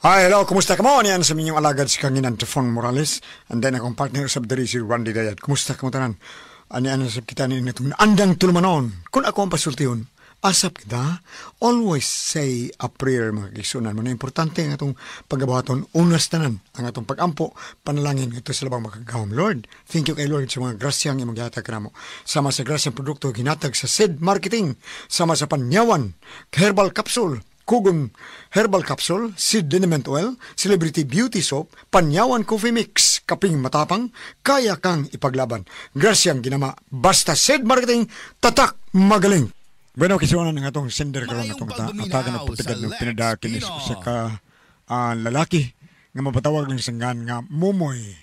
Hi, hello, kumusta ka mo? Niyan sa minyong alagad si Kanginan Tefon Morales. And then akong partner sa diri si Randy Dayat. Kumusta ka mo tanan? Ani sa kita ni itong andang tulumanon. Kung ako ang pasultihon, asap kita, always say a prayer mga kaigsuonan mo na importante ang atong pagabuhaton, unas tanan ang atong pagampo, panalangin ito sa labang makagahom. Lord, thank you kay Lord sa mga grasyang imong gihatag kanamo. Sama sa grasyang produkto ginatag sa Seed Marketing, sama sa Panyawan, Herbal Capsule, Kugon Herbal Capsule, Seed Liniment Oil, Celebrity Beauty Soap, Panyawan Coffee Mix, Kaping Matapang, kaya kang ipaglaban. Grasyang ginama, basta Seed Marketing, tatak magaling. Bueno, kisuanan ng atong sender karon atong atagan og pagtagad ng pinadakin is usa ka lalaki nga mapatawag ng sanggan nga Momoy.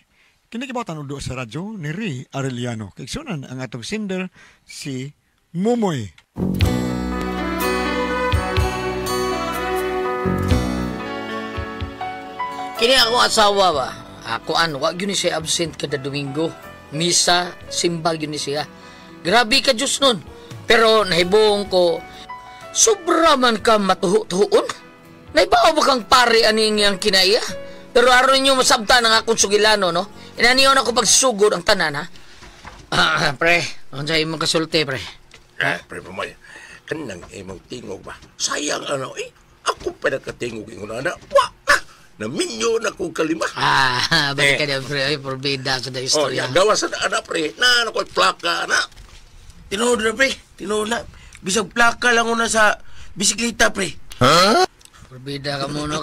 Kini gibatan udo sa radyo ni Ray Arellano. Kisuanan ang atong sender si Momoy. Kini ako asawa ba? Ako an, wa gyud ni siya absent kada Domingo. Misa, simba gyud ni siya. Grabe ka Diyos nun. Pero nahibong ko, sobra man ka matuhu-tuhuon. Naibaw ba kang pare aning iyang kinaiya? Pero aron ninyo masabta ng akong sugilano, no? Inaniyon ako pagsugod ang tanan, ha? Pre, ano sa imong kasulti, pre? Pre, pumoy, kanang imong tingog ba? Sayang ano, eh? Ako pa nakatingog ingon na, wa! Naminyo na kong kalima. Balik ka na, pre. Ay, porbida sa istorya. Oh, gawa sa na, pre. Na, ako'y plaka, na. Tinuod na, pre. Tinuod na. Bisag plaka lang una sa bisikleta, pre. Huh? Porbida ka muno,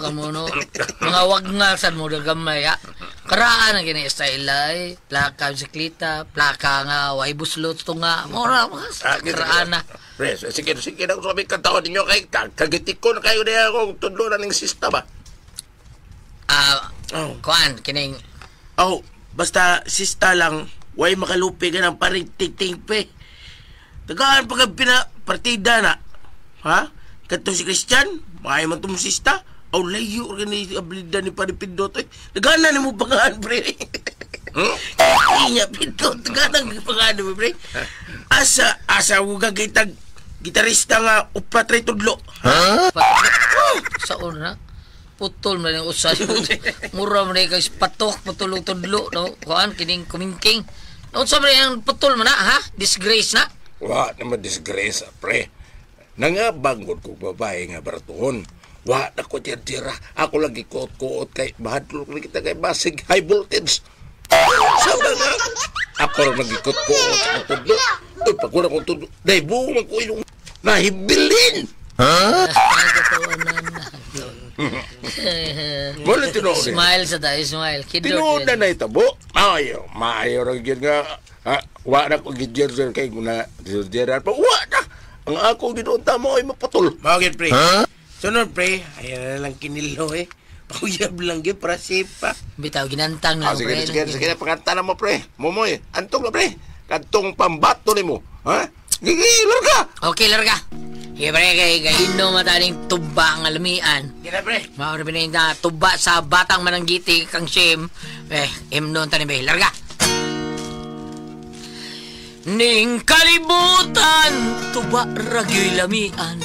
Mga wag nga san mo gamay, ha? Karaan ang gina-style, ay. Plaka, bisikleta, plaka nga, way buslot to nga. Mura, karaan na. Pre, sige, sige na kung sabi kantaon ninyo kay kagitik ko na kayo na akong tudlo na ng sista ba? Kuan, kining... Oh, basta sista lang, way makalupi ka ng paring ting-ting, pre. Tagaan pag pinapartida na. Ha? Katong si Christian, maayo man itong sista. Aw, layo organi abilidad ni Pari Pindot. Eh. Tagaan na ni mo pangaan, pre. Hmm? Inya, Pindot. Tagaan na pangaan mo, pre. Asa, huwag kitag gitarista nga, upatray tudlo. Ha? Sa una, putol man yung usas. Mura man yung patok, putulong tudlo. No? Kuan, kining kumingking. Unsa man yung putol man na, ha? Disgrace na. Wa naman disgrace, pre. Nangabangod ko babae nga baratuhon. Wa na ko tira. Ako lagi kuot-kuot kay bahadlok na kita kay basig high voltage. Sama na. Ako rin nagikot-kuot sa tudlo. Uy, pagkuna kong tudlo. Dahil buong ko yung nahibilin. Ha? Wala tinuod. Smile sa tayo, smile. Tinuod na naitabo. Maayo, maayo rin yun nga. Wa na ko gidyer kay guna gidyer pa. Wa na. Ang ako ginoon mo ay maputol. Bakit, pre? Sunod, pre. Ayan na lang kinilo, eh. Pakuyab lang gyud para safe pa. Bitaw ginantang na, sige, pre. Sige, panganta na mo, pre. Momoy, antong na, pre. Kantong pambato nimo. Ha? Gigi, larga. Okay, larga. Sige, pre, kay gainom mataning tuba ang alamian. Gina, pre. Maura pinayin na tuba sa batang mananggiti kang sim. Eh, imnon tani, be. Larga. Ning kalibutan, tuba ragyo'y lamian,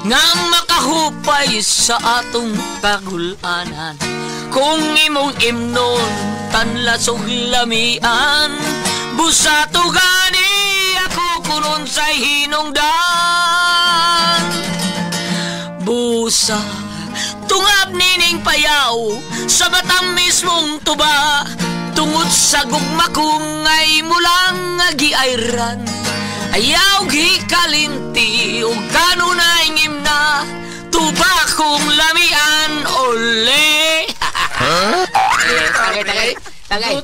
nga makahupay sa atong kagulanan. Kung imong imnon, tanlas og lamian, busa tugani ako kunon sa hinungdan. Busa, tungab nining payaw, sa batang mismong tuba, tungod sa gugma kong ay mulang agiayran. Ayaw gikalinti ug kanunay ngimna, tuba kong lamian ole. Huh? Tagay, tagay, tagay.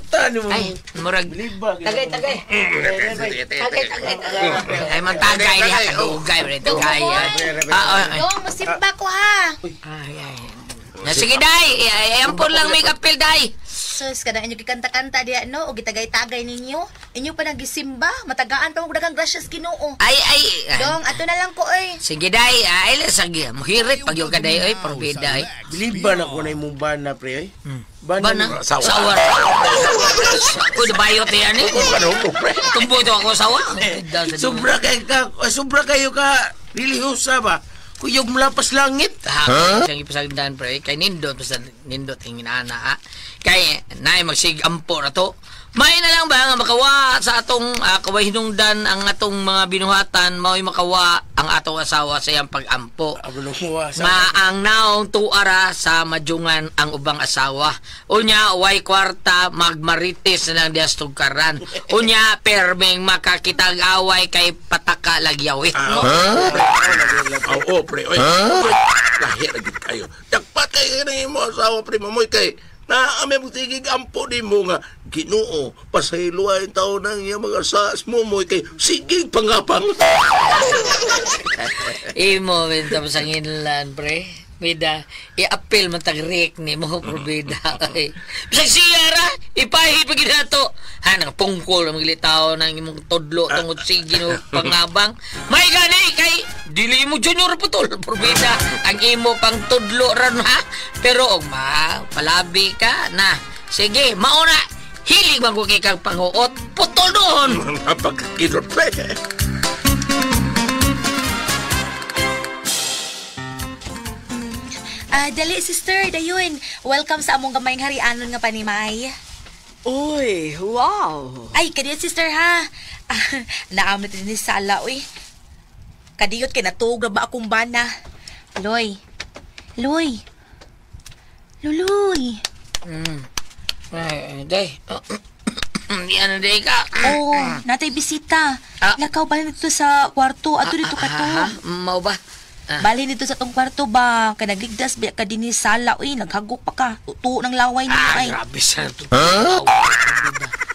Ay, murag. Tagay, tagay. Tagay, tagay, tagay. Ay, man tagay diha kadugay, bre, tagay. Dong, musimba ko ha. Ay, ay. Sige, day. Ampon lang may kapil, day. Sus, kada inyo gikanta-kanta diya, no? O gitagay-tagay ninyo. Inyo pa nagisimba. Matagaan pa mo daghang gracias Ginoo. Ay, ay. Dong, ato na lang ko, oy. Sige, day. Ay, sige. Muhirit pag yung kaday, oy. Porbida, oy. Biliban ako na imong bana, pre, oy. Bana? Sawar. Uy, nabayot na yan, eh. Tumbo ito ako, sawa. Sobra kayo ka, relihiyosa ba? Kuyog mula pas langit. Ha, siyang ipasagdan pre kay nindot basta nindot ang inaana. Kay naay magsig ampo na to. May na lang ba nga makawa sa atong kaway hinungdan ang atong mga binuhatan, mao'y makawa ang atong asawa sa iyang pag-ampo. Maang naong tuara sa madjungan ang ubang asawa. Unya, way kwarta, magmarites na lang diya sa tugkaran. Unya, perming makakitag away kay pataka lagyawit. Oo, pre. Oy, lahi na gid kayo. Dakpat kay kanang imo asawa, pre, mamoy kay na may magtigig ampo ni mo nga Ginoo pasayloa ang taon ng iyang mga saas mo mo kay sige pangapang. Imo benta sa nginlan, pre. Bida, i-appeal man tagrik ni mo, probida. Bisag siya ra, ipahid pa ginato. Ha, nakapungkol ang maglitaw ng imong tudlo tungod sige no pangabang. May gani kay dili mo junior putol, probida. Ang imo pang tudlo ran ha. Pero og ma, palabi ka na. Sige, mauna. Hilig man ko kay kang panguot, putol doon. Napagkakilot, pre. Dali sister, dayon. Welcome sa among gamayng harianon nga panimay. Uy, wow. Ay, kadiyot sister ha. Naamit din ni sala, uy. Kadiyot kay natuog na ba akong bana? Loy. Loy. Luloy. Ay, day. Yan na day ka. Oo, natay bisita. Lakaw bali dito sa kwarto. Ato dito ka to. Mao ba? Bali dito sa tong kwarto ba? Kay nagligdas ba ka dinhi sala, uy, naghagok pa ka. Tuo ng laway niyo ay. Grabe sa to.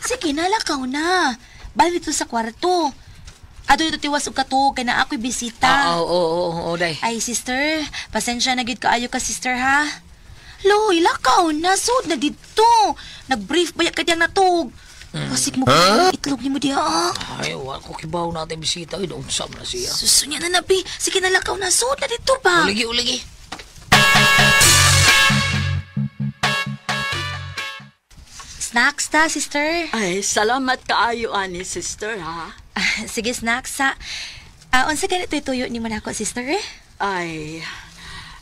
Sige na, lakaw na. Bali dito sa kwarto. Ato dito tiwas og katuog kay naa ako'y bisita. Oo, day. Ay, sister, pasensya na gid kaayo ka, sister, ha? Loy, lakaw na. Sud na dito. Nag-brief ba ka diyang natug? Pasik mo huh? Itlog ni mo diha. Ay, wala ko kibaw natin bisita. Ay, naunsam na siya. Susunya na nabi. Sige na, lakaw na. Sud na dito ba? Uligi, uligi. Snacks ta, sister. Ay, salamat kaayo ani, sister, ha? Sige, snacks sa. Unsa ganito ituyo ni mo nako, sister? Ay,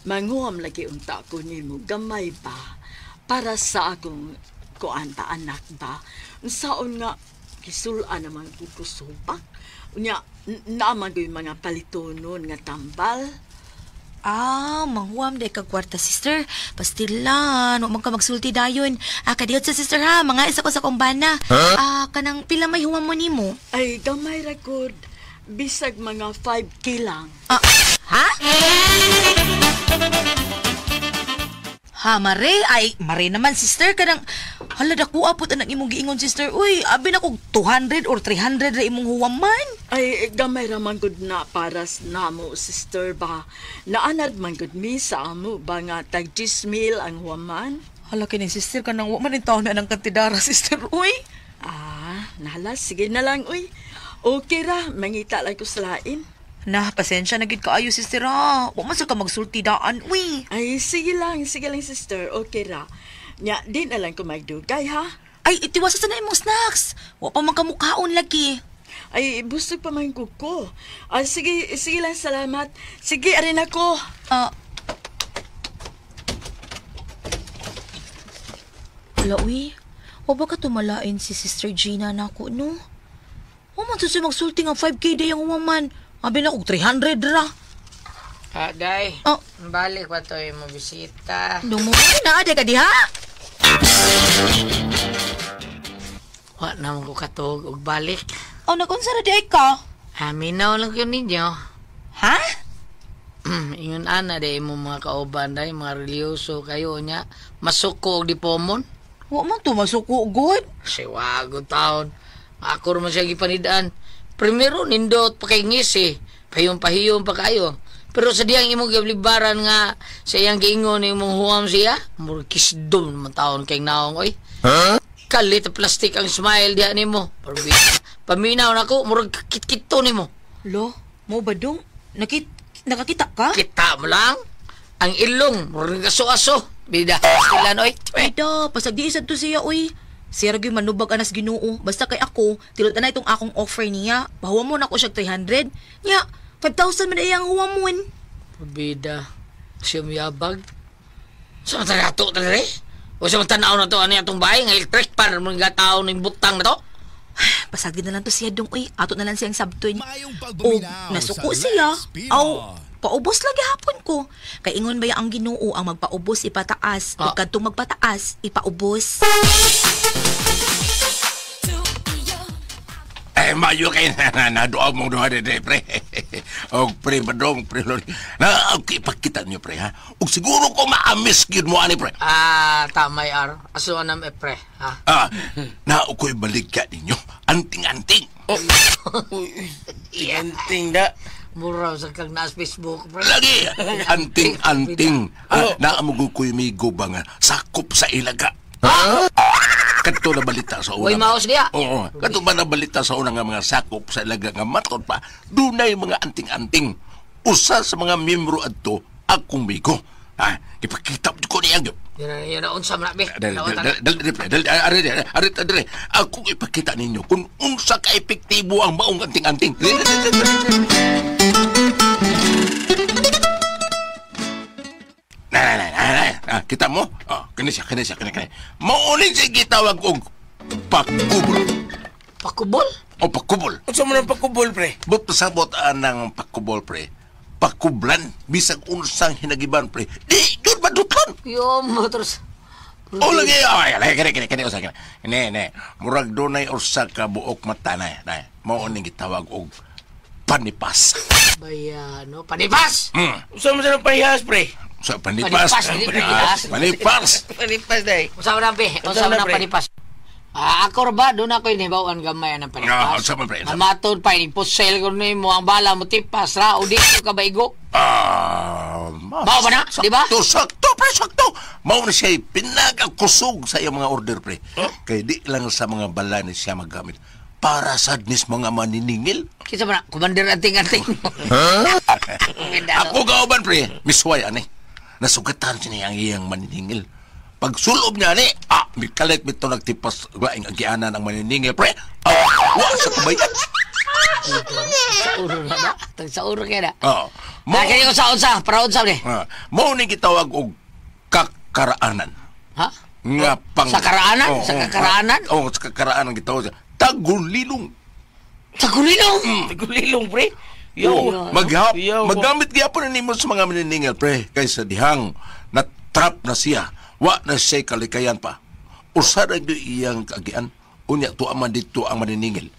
manguam lagi unta ko nimo gamay ba para sa akong kuan ta anak ba. Unsaon nga gisulan naman ko kusubak. Unya naaman ko yung mga palitonon nga tambal. Manghuam day kag kwarta, sister. Pastilan, wa man ka magsulti dayon. Kadiyot sa sister ha, mga isa ko sa kumbana. Kanang pila may huwam mo nimo? Ay, gamay ra gud. Bisag mga 5K lang. Ha? Ha, mare? Ay, mare naman, sister. Kanang, hala, dakuha po tanang imong giingon, sister. Uy, abi na kog 200 or 300 ra imong huwam man. Ay, gamay ra man gud na para namo, sister ba. Naanad man gud mi sa amo ba nga tag 10,000 ang huwaman. Hala, kini, sister, kanang wa man in taon na ng kantidara, sister. Uy. Nahala, sige na lang, uy. Okay ra, mangita lang ko sa lain. Nah, pasensya na gid kaayo, sister, ha. Wa man sa ka magsulti daan, uy. Ay, sige lang, sister. Okay ra. Nya, di na lang ko magdugay, ha? Ay, itiwasa sa na imong snacks. Wa pa man kamukhaon lagi. Ay, busog pa man ko. Ay, sige, sige lang, salamat. Sige, arin ako. Wala, uy. Wa ba ka tumalain si Sister Gina nako, no? Wa man sa magsulti nga 5K day ang umaman. Abi na kog 300 ra. Day. Balik pa to yung mabisita. Dumo na, aday ka diha. Wa naman ko katog og balik. Oh, nagunsa ra di ay ka? Aminaw lang yun ninyo. Ha? Ingon ana day mo mga kauban day, mga religyoso kayo niya. Masuko og dipomon. Wa man to masuko god. Siwago taon. Ako man siya gipanidaan. Primero nindot pa kay ngisi. Pahiyom-pahiyom pa kayo. Pero sa diyang imong giblibaran nga sa iyang giingon imong huwam siya, murag kisdom naman taon kay naong oy. Huh? Kalit plastic ang smile diha nimo. Paminaw nako murag kitkito nimo. Lo, mo ba dong? Nakakita ka? Kita mo lang ang ilong murag aso-aso. Bida, ilan oy. Bida, pasag di isad to siya oy. Siya ra gyud manubag anas Ginoo. Basta kay ako, tilot na itong akong offer niya. Bahuwa mo na ako siya 300. Nya, 5,000 man iyang huwamon. Bida. Siya miyabag. Sa mata nato dali? O sa mata tanaw na to, ano atong bahay? Nga electric pan, mga tao ng butang na to? Pasagdi na lang to siya dong, uy. Ato na lang siyang sabtoy. Maayong O, pagbuminaw nasuko sa siya. Lex Pino. Aw, paubos lagi hapon ko. Kay ingon ba ya ang Ginoo ang magpaubos ipataas, Ah. ug kadtong magpataas ipaubos. Eh, mayo kay na naduaw mong duha dede, pre. Og pre, badong, pre, lori. Na, okay, ipakita niyo, pre, ha? Og siguro ko maamis gyud mo, ani, pre. Ah, tamay ar. Aso anam eh, pre. Ha? Ah, na ko'y baligya ninyo. Anting-anting. Oh. Uy, anting da. Mura sa kag naas Facebook, pre. Lagi, anting-anting. Ah, naamugo ko'y may guba nga sakop sa ilaga. Kadto na balita sa una. Uy, maos niya. Oo. Kadto ba na balita sa una nga mga sakop sa ilaga nga matod pa, dunay mga anting-anting. Usa sa mga miyembro adto akong migo. Ah, ipakita ko niya gyud. Yun na, unsa man na, be. Dali, dali, dali, dali, dali, ari, ari, ari, dali. Akong ipakita ninyo kung unsa ka epektibo ang maong anting-anting. Dali, dali, dali, dali. Na, na, na, na, na. Ah, kita mo? Oh, kini siya, kini siya, kini, kini. Maunin siya gitawag og pakubol. Pakubol? O pakubol. Unsa man ang pakubol, pre? But pasabot anang pakubol, pre. Pakublan, bisag unsang hinagiban, pre. Di, yun madutlon. Yo, motors. O lagi, ay, lagi, kini, kini, kini, usa, kini. Ne, ne, murag dunay usa ka buok mata na, na. Mao ning gitawag og panipas. Baya, no? Panipas! Unsa man sa parehas, pre? Sa panipas. Panipas, dili panipas. Panipas. Panipas day. Unsa man ang, be? Unsa man ang pre? panipas? Ah, ako ra ba? Doon ako inibawaan gamay ang panipas. Ah, unsa man, pre? Unsa Ang matod pa, ini-posel ko nimo ang bala mo tipas ra o di ko kabaigo. Ah, Mao ba na? Di ba? Sakto, sakto, pre, sakto. Mao na siya pinakakusog sa iyang mga order, pre. Kay di lang sa mga bala ni siya magamit. Para sad nis mga maniningil. Kinsa man na? Commander anting-anting mo. Ako kauban, pre. Misway, ani. Nasugatan siya ang iyang maniningil. Pag sulob niya, ani, ah, mikalit mito nagtipas laing agianan ang maniningil, pre. Ah, wa sa kabayan. Sa uro na ba? Tag sa uro kaya na. Oo. Mao, Ah, kini ko sa unsa, para unsa ni? ah, mao ni gitawag og kakaraanan. Ha? Nga pang... Sa karaanan? Oo, Sa oo. kakaraanan? Oo, sa kakaraanan gitawag siya. Tagulilong. Sa kulilong. Tagulilong, pre. Yo. Oo, maghap, Yo. magamit gyapon na nimo sa mga maniningil, pre. Kaysa dihang na-trap na siya. Wa na siya kalikayan pa. Usa ra gyud iyang kaagian. Unya tuwa man dito ang maniningil.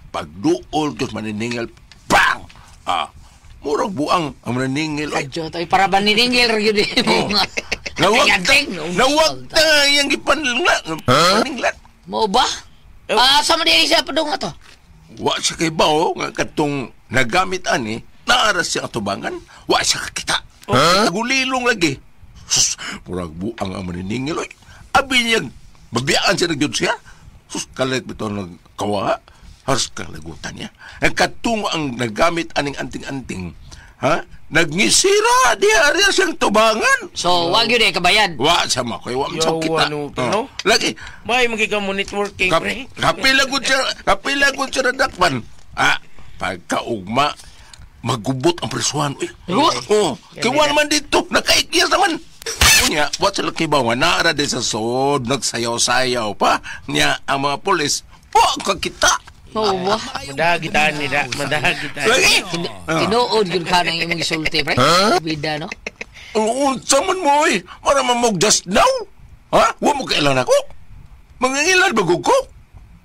Pagduol gyud maniningil, bang! Ah, murag buang ang maniningil. Oy. Kadyo tayo para ba niningil ra gyud mo nga. Nawag ta, Anting-anting. nawag ta iyang gipaninglat. Paninglat. Mo ba? Ah, sa man diri siya padung ato. Wa siya kay bao nga katong nagamit ani, naara siya atubangan, wa siya kakita. Huh? Tagulilong lagi. Sus, murag buang ang maniningil oy. Abi niya, mabiyaan siya nagyud siya. Sus, kalit bitaw nagkawa. Harus kalagutan niya. Ang katong ang nagamit aning anting-anting, ha? Nagngisira, diya ariya siyang tubangan. So, wa gyud eh kabayad. Wa siya mo, kay wa man siya Yawa, kita. no, Oh. no? Lagi, May magiging mo networking, pre. Kapila ko siya, kapila ko siya nadakpan. Ah, pagkaugma, magubot ang presuhan. Uy, oh, kiwa naman dito, nakaikiyas naman. Unya, wa sila kibaw nga, naara din sa sod, nagsayaw-sayaw pa. Niya, ang mga polis, wa kakita. Mo ba? Madagitan ni da, madagitan. Lagi. Tinuod gyud ka nang imong gisulti, pre. Bida no. Unsa man mo, eh. Para mamog just now. Ha? Wa mo kailan ako. Mangangilan ba ko?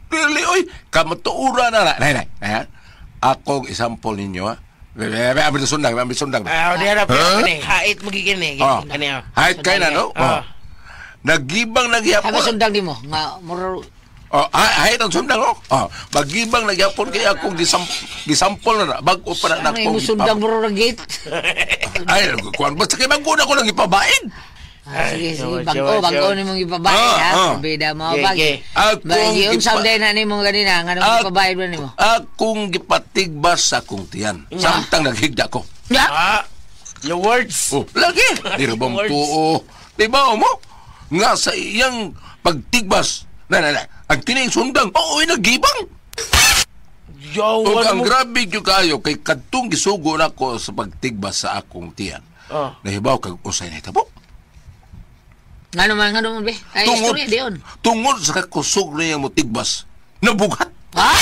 Dili, oy. Kamatuura na na. Nay, nay. Nay, ha? Akong isampol ninyo, ha? Ambil sundang, ambil sundang. Ah, di harap huh? Kani. Hait magiging ni. Oh. Kani oh. Hait kay na, no? Ah. Oh. Nagibang nagyapon. Habi sundang nimo nga mura Oh, hait ang sundang, oh. Oh, magibang nagyapon kay akong gisampol na na. Bag-o pa na Ano akong imong sundang mura ra gate. Ay, kuwan basta kay bago na ko lang ipabain. Ah, sige, sige. Yawa, Bago, yawa, bago yawa. nimong ipabayad, Ah, ha? ah. Bida mo, Ge, bag. ge. Akong Bagi, unsa day na nimo ganina, nga nung ipabayad ba nimo? Akong gipatigba sa akong tiyan. Samtang naghigda ko. Ya? Ah, your words. Oh, lagi. Di ra ba mo Words. tuo? Di ba mo? Nga sa iyang pagtigbas. Na, na, na. Ang tining sundang, oo, ay nagibang. Ug ang grabe gyud kaayo kay kadtong gisugo nako sa pagtigbas sa akong tiyan. Nahibaw kag unsay nahitabo. Ngano man be? Ay istorya diyon. Tungod sa kakusog niya mo tigbas, nabughat. Ha?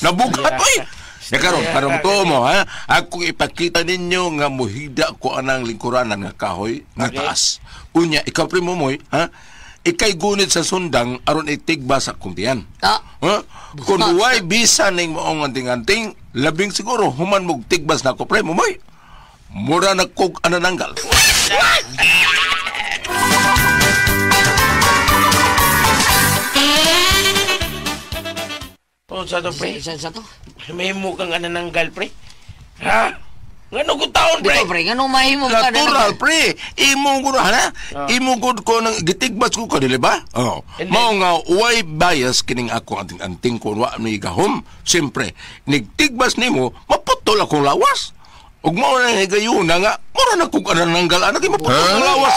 Nabughat oy. Ya karon para mo mo ha. Ako ipakita ninyo nga muhigda ko anang lingkuranan nga kahoy nga taas. Unya ikaw primo moy ha. Ikay gunit sa sundang aron itigbas akong tiyan. Ah. Ha? Kung way bisa ning maong anting-anting, labing siguro human mog tigbas nako pre moy. Mura na kog anananggal. Oh, sa to, pre. Sa to? May mukang anananggal, pre. Ha? Ngano ko taon, pre? Dito, pre. Ngano mahimo ka natural, pre. Imo ko na, ha? Imo ko ng gitigbas ko ka, dili ba? Oo. Mao nga, way bias kining ako anting-anting ko wa ni gahom. Siyempre, nigtigbas nimo, maputol akong lawas. Ug mao na higayuna nga, mura na kog anananggal, anak, maputol ang lawas.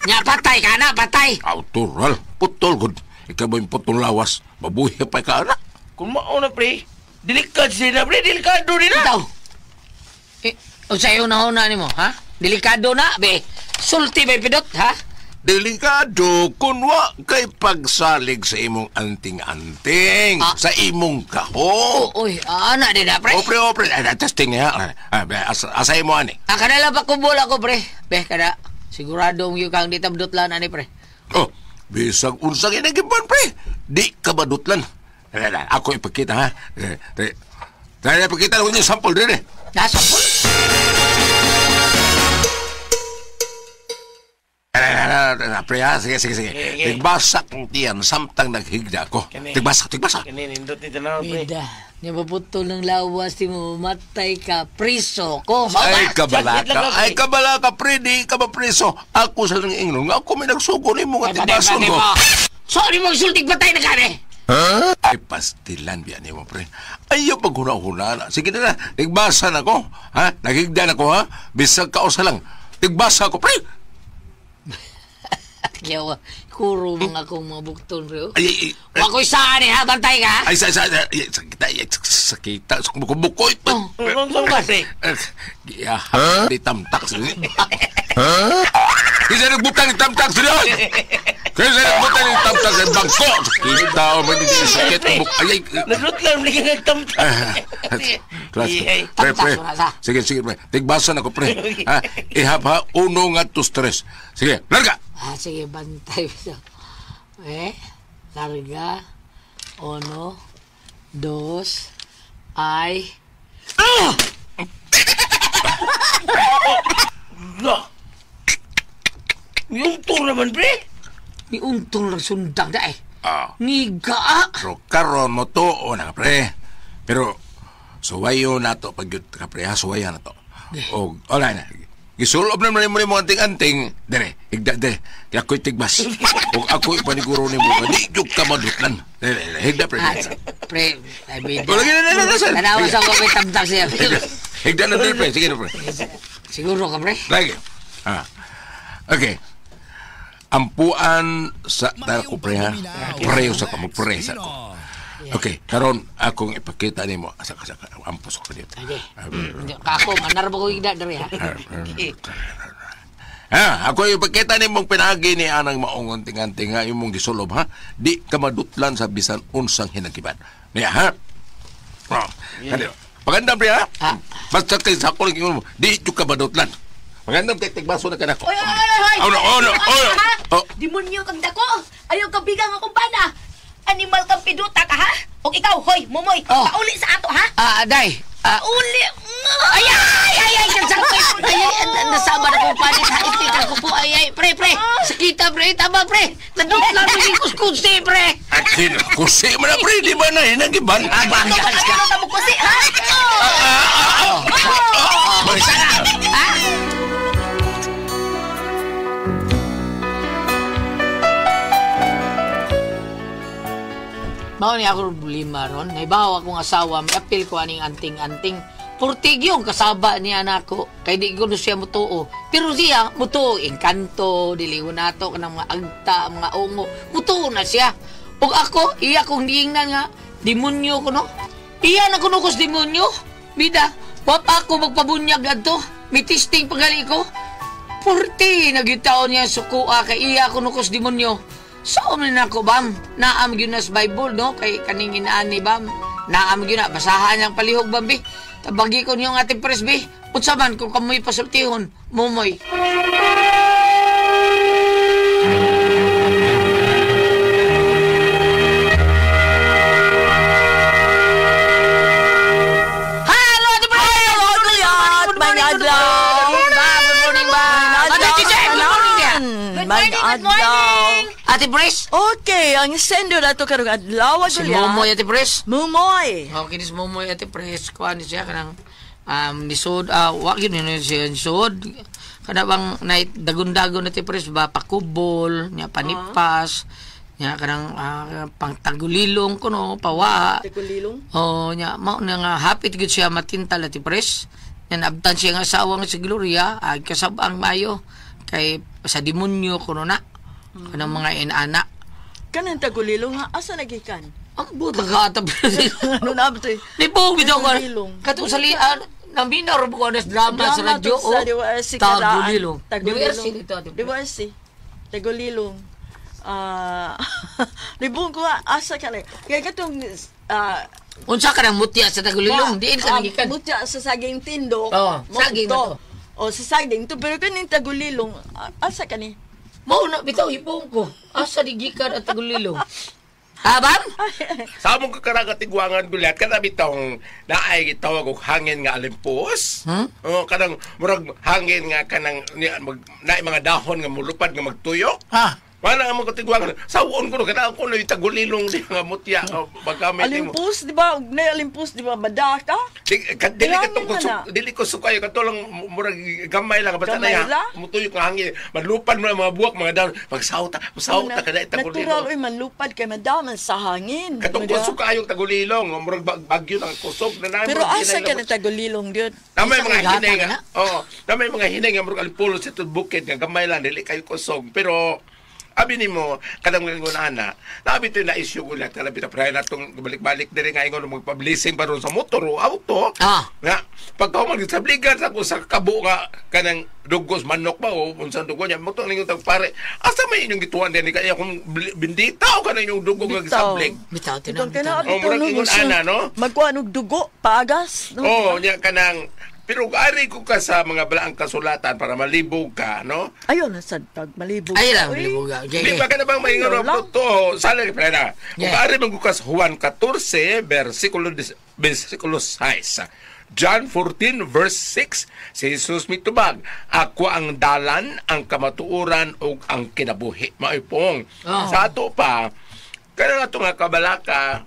Nya, patay ka na, patay. Natural, putol, good. Ikaw ba yung putol lawas? Mabuhi pa ka, anak. Kung mauna, pre, delikado sila, pre, delikado nila. Itaw. Eh, o sa'yo na huna ni mo, ha? Delikado na, be. Sulti ba pidot, ha? Delikado kung wa kay pagsalig sa imong anting-anting, sa imong kaho. Uy, ana din na, pre. O, pre, o, pre. Testing niya. Asay mo, ani. Kanala pa kubol ako, pre. Be, kada, sigurado yung kang ditabdutlan, ani, pre. Oh, bisag unsang inagiban, pre. Di ka badutlan. Ako ipakita, ha? Dahil ipakita ko niyo sample din, eh. Sample? Pre, ha? Sige. Tigbasa kong tiyan, samtang naghigda ko. Tigbasa. Kanindot ni tanaw, pre. Bida, niya maputol ng lawas, di mo matay ka, priso ko. Ay, kabalaka. Ay, kabalaka, pre, di ka ba preso? Ako sa lang ingnon, ako may nagsugo ni mo nga tigbason ko. Sorry, magsultig patay na ka, eh. Huh? Ay, pastilan biya niyo mo, pre. Ayaw paghuna-huna na. Sige na, tigbasa na ko. Ha? Naghigda na ko, ha? Bisag kausa lang. Tigbasa ko, pre. Kaya, kuro mga akong mga bukton, pre. Ay, Wako'y saan, eh, ha? Bantay ka, ha? Ay, sakita. Bukoy. Bukoy. Huh? Di tamtak. Huh? Kasi nagbutang ni tamtak sila. Kasi nagbutang ni tamtak sa bangko. Kita o may hindi sakit. Ay, Naglot lang, hindi ka nagtamtak. Pre, pre. Sige, pre. Tigbasan ako, pre. Ihap ha, 1, 2, 3. Sige, larga! Sige, bantay. Eh, larga. 1, 2, ay... Ah! La! Yung tour naman, pre! Ni untong lang sundang na eh. Niga! Pero karon mo to, na pre. Pero, suwayo na to pag yun ka, pre, ha? Suwayo na to. O, wala na. Gisulob na mo mo anting-anting. Dere, higda, dere. Kaya ako'y tigbas. O ako'y paniguro ni mo. Di yung ka madutlan. Dere, higda, pre. Pre, ay, bida. O, lagi na, sir. Tanawa sa ko may tamtak siya. Higda na, dere, pre. Sige na, pre. Siguro ka, pre? Lagi. Okay. Ampuan sa ko, pre, ha? Preo sa ko, magpre sa ko. Okay, karon akong ipakita nimo asa ka ampos ko dito. Okay. Ako manar ba ko higda diri, ha? Ha, ako ipakita nimong pinaagi ni anang maong anting-anting nga imong gisulob, ha? Di ka madutlan sa bisan unsang hinagiban. Niya, ha? Oh, yeah. Pagandam, pre, ha? Basta kay sa ako lang mo, di ka madutlan. Magandang tigbaso na ka na ko. Oy, oy, oy, oy! Oh, no, oh, no. Demonyo kang dako! Ayaw kabigang akong bana! Animal kang piduta ka, ha? O ikaw, hoy, mumoy, pauli sa ato, ha? Aday! Pauli! Ay, ay, ay, ay! Ay, ay, nasama na kong panit, ha? Itikang ko po, ay, ay, pre, pre! Sakita, pre, tama, pre! Nadutlan mo yung kuskusi, pre! Akin, kusi mo na, pre! Di ba na, hinagiban? Abanggas ka! Ano mo kusi, ha? Ha? Mao ni ako problema ron. Naibaw akong asawa, may apil ko aning anting-anting. Portigyong kasaba ni anak ko. Kay di ko siya mutuo. Pero siya, mutuo. Engkanto, dili ko nato, kanang mga agta, mga ungo. Mutuo na siya. Ug ako, iya kong giingnan nga, demonyo ko no. Iya na kunukos demonyo. Bida, wa pa ako magpabunyag adto. May testing pagali ko. Purti nagyutaon niya sukua kay iya kunukos demonyo. Sao man nako bam? Naam gyud na sa Bible no kay kaning inaan ni bam. Naam gyud na basahan niyang palihog bam bi. Tabagi ko niyo ang ating presby. Unsa man kung kamoy pasultihon, Mumoy. Hello, Ate Pres! Hello, Goliath! Good morning, good morning, good morning, ba? Ate Chiche, good morning niya. Good morning, good morning. Ate Pres? Okay, ang sendo na to karong adlaw, Si Goliath. Mumoy, Ate Pres. Mumoy. Okay, ni si Mumoy, Ate Pres. Kuha ni siya kanang nisod, wa yun yun siya nisod. Kana bang night dagon-dagon Ate Pres ba pakubol, nya panipas, nya kanang pangtagulilong kuno, pawa. Tagulilong. Oh, nya mao na nga hapit gyud siya matintal Ate Pres. Nya naabtan siya nga asawa nga si Gloria, ay kasabang maayo kay sa demonyo kuno na. Kanang mga inana. Kanang tagulilong ha, asa nagikan? Ang buta ka Ate Pres. Ano na ba to? Libog bitaw ko. Tagulilong. Katong sa lian, naminaw ko na drama sa radyo. to sa DYRC karaan. Tagulilong. Tagulilong. DYRC dito, Ate Pres. DYRC. Tagulilong. Libog ko ha, asa ka na. Kaya katong Unsa ka nang mutya sa tagulilong? Diin ka nagikan. Mutya sa saging tindok. Oo, Mo saging na to. O, sa saging to. Pero kaning tagulilong, asa ka ni? Mao na bitaw hibong ko. Asa di gikan at tagulilong? Abam? Sa among kakaragatiguangan gulat kada bitong naay gitawag og hangin nga alimpos. Hmm? Oh, kanang murag hangin nga kanang niya, mag, naay mga dahon nga mulupad nga magtuyok. Ha? Wala nga mga katigwangan. Sawon ko no kada ko no tagulilong di nga mutya o paggamit nimo. Alimpos, di ba? Ug nay alimpos, di ba? Madaka? Di, ka, dili Hangin katong man kusuk, na. dili ko sukay katong murag gamay lang basta Gamay na lang? mutuyok nga hangin. Malupad mo ang mga buwak mga dahon. Pagsawta, masawta kada Natural, tagulilong. oy, manlupad kay madaman sa hangin. Katong Di ba? kusog kayong tagulilong, murag bagyo ng kusog na naay Pero murag asa hinay ka lang- na tagulilong, gyud? Na may Isa mga kay hinay gatang nga. na? Oo. Na may mga hinay nga murag alipulot sa itong bukid nga gamay lang dili kayo kusog. Pero abi nimo kadang mga ana, nabi to na issue gulat kala bita pre natong balik-balik diri nga ingon magpa-blessing pa ron sa motor o auto. Ah. Nga pagka man sa bligan sa ko sa kabo nga kanang dugos manok ba o unsang dugo niya moto ninyo tag pare. Asa may inyong gituan din kaya kung bindita o kanang inyong dugo nga Bitaw. gisablig. Bitaw tinaw. Itong kana Oh, murag ingon ana, no? Magkuan og dugo, pagas, no? Oo, niya kanang pero ari ko ka sa mga balaang kasulatan para malibog ka, no? Ayun, nasa pag malibog. Ay lang, Uy, malibog ka. Okay, Di ba ka na bang maingon Ayaw ang lang. totoo? Sana ka na. Kung Yeah. ari man ko ka sa Juan 14, versikulo, versikulo 6. John 14, verse 6, si Jesus mitubag, ako ang dalan, ang kamatuoran, ug ang kinabuhi. Maipong. Oh. Sa ato pa, kana ato nga kabalaka,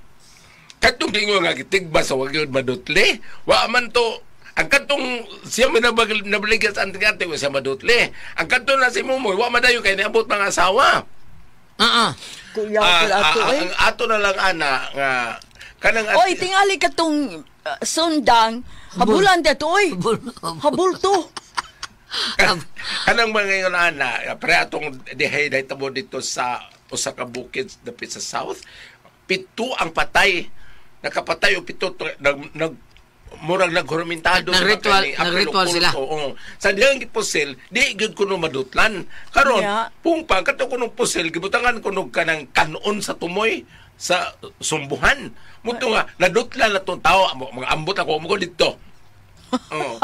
katong tingo nga gitigba sa wag yun madutli, wa man to, ang katong siya may nabaligyan sa anting-anting, wa siya madutli. Ang katong na si Mumoy, wa man dayo kay niabot mga asawa. Oo. Kuya ko ato eh. Ang ato na lang ana nga kanang Oy, tingali katong sundang. Habulan dito, oy. Habul. Habul to. Kanang mga ngayon ana pre atong dihay dahil tabo dito sa usa ka bukid dapit sa south, pito ang patay, nakapatay og pito nag murag naghurmentado sa Nag-ritual- kani, apil nag-ritual og sila. kulto, oo. Sa diyang gipusil di gyud kuno madutlan karon. Yeah. Pungpang kato kuno pusil gibutangan kuno kanang kanon sa tumoy sa sumbuhan muto nga nadutlan na tong tao mga ambot ako mo ko dito. Oo.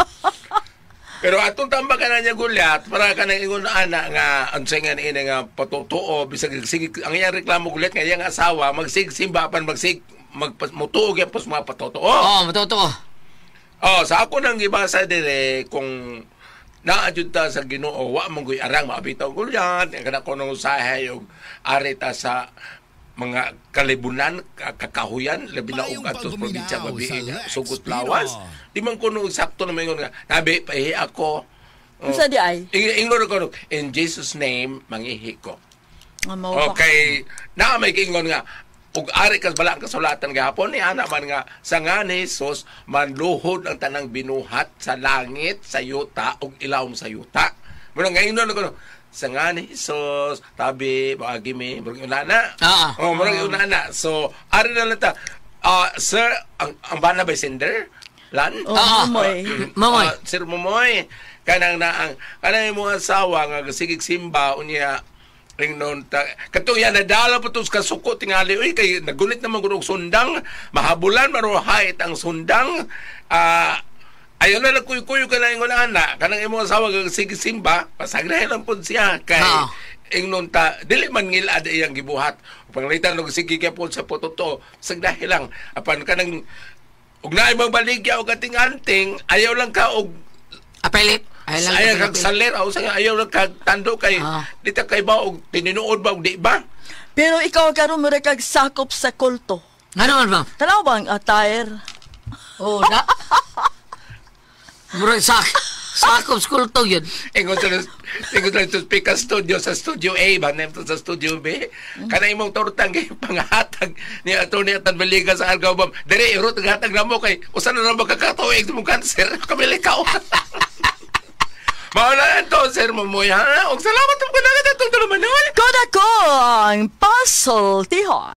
Pero atong tambak ka na niya gulyat, para ka nang ingon ana nga, ang nga ni ina nga patutuo, bisag sige, ang iyang reklamo gulyat nga iyang asawa, magsig simba pan magsig magmutuo gyud pos mga patutuo. Oo, totoo. Oh, sa ako nang gibasa dire kung naa jud ta sa Ginoo, wa man goy arang maabitaw gulyat, ang kana ko nang usahay og ari ta sa mga kalibunan, kakahuyan, labi na og Maayong adto sa probinsya pagguminaw gabi sa nga Lex sugot Pino. lawas. Di man kuno sakto na maingon nga, nabi pahihi ako. Oh. Unsa di ay? Ingon ko in Jesus name mangihi ko. Nga mao pa. Okay, naa may kiingon nga ug ari kas bala ang kasulatan gahapon ni ana man nga sa nga ni Jesus manluhod ang tanang binuhat sa langit, sa yuta ug ilawom sa yuta. Muna nga ingon ko sa nga ni Jesus tabi maagi mi murag una na. Ah. Oh, murag una na. So ari na lang ta. Ah, sir, ang bana ba sender? Lan? Oh, Ah, ah. Momoy. Momoy. Ah, Sir Momoy, kanang na ang kanang imong asawa nga sigig simba unya ringnon ta katong yan nadala po to sa kasuko tingali uy kay nagulit naman gud og sundang mahabulan maruhayt ang sundang ah ayaw na lang kuy-kuy ka na ingon ana kanang imong asawa nga sige simba pasagrahe lang pud siya kay Ah. ingnon ta dili man ngilad iyang gibuhat panglitan og sige gyapon sa pototo sagdahi lang apan kanang ug naay magbaligya og ating-anting ayaw lang ka og Apelit. Ayaw lang ayaw apelit. kag saler aw sa ayaw lang kag tando kay Ah. di ta kay ba og tinuod ba og di ba Pero ikaw karon mura kag sakop sa kulto. Ano man, ma'am? Tanaw ba ang attire? Oh, na. Murag sak sakop school to yun. Ingon sa speaker studio sa studio A ba nem sa studio B kana imong tortang kay panghatag ni Atty. Atan Baliga sa Argao bam dire irot hatag namo kay usa na lang makakatuig sa mong cancer kamili ka. Mao na to Sir Momoy ha og salamat po kanang atong tulumanon. Koda ko ang puzzle tihon.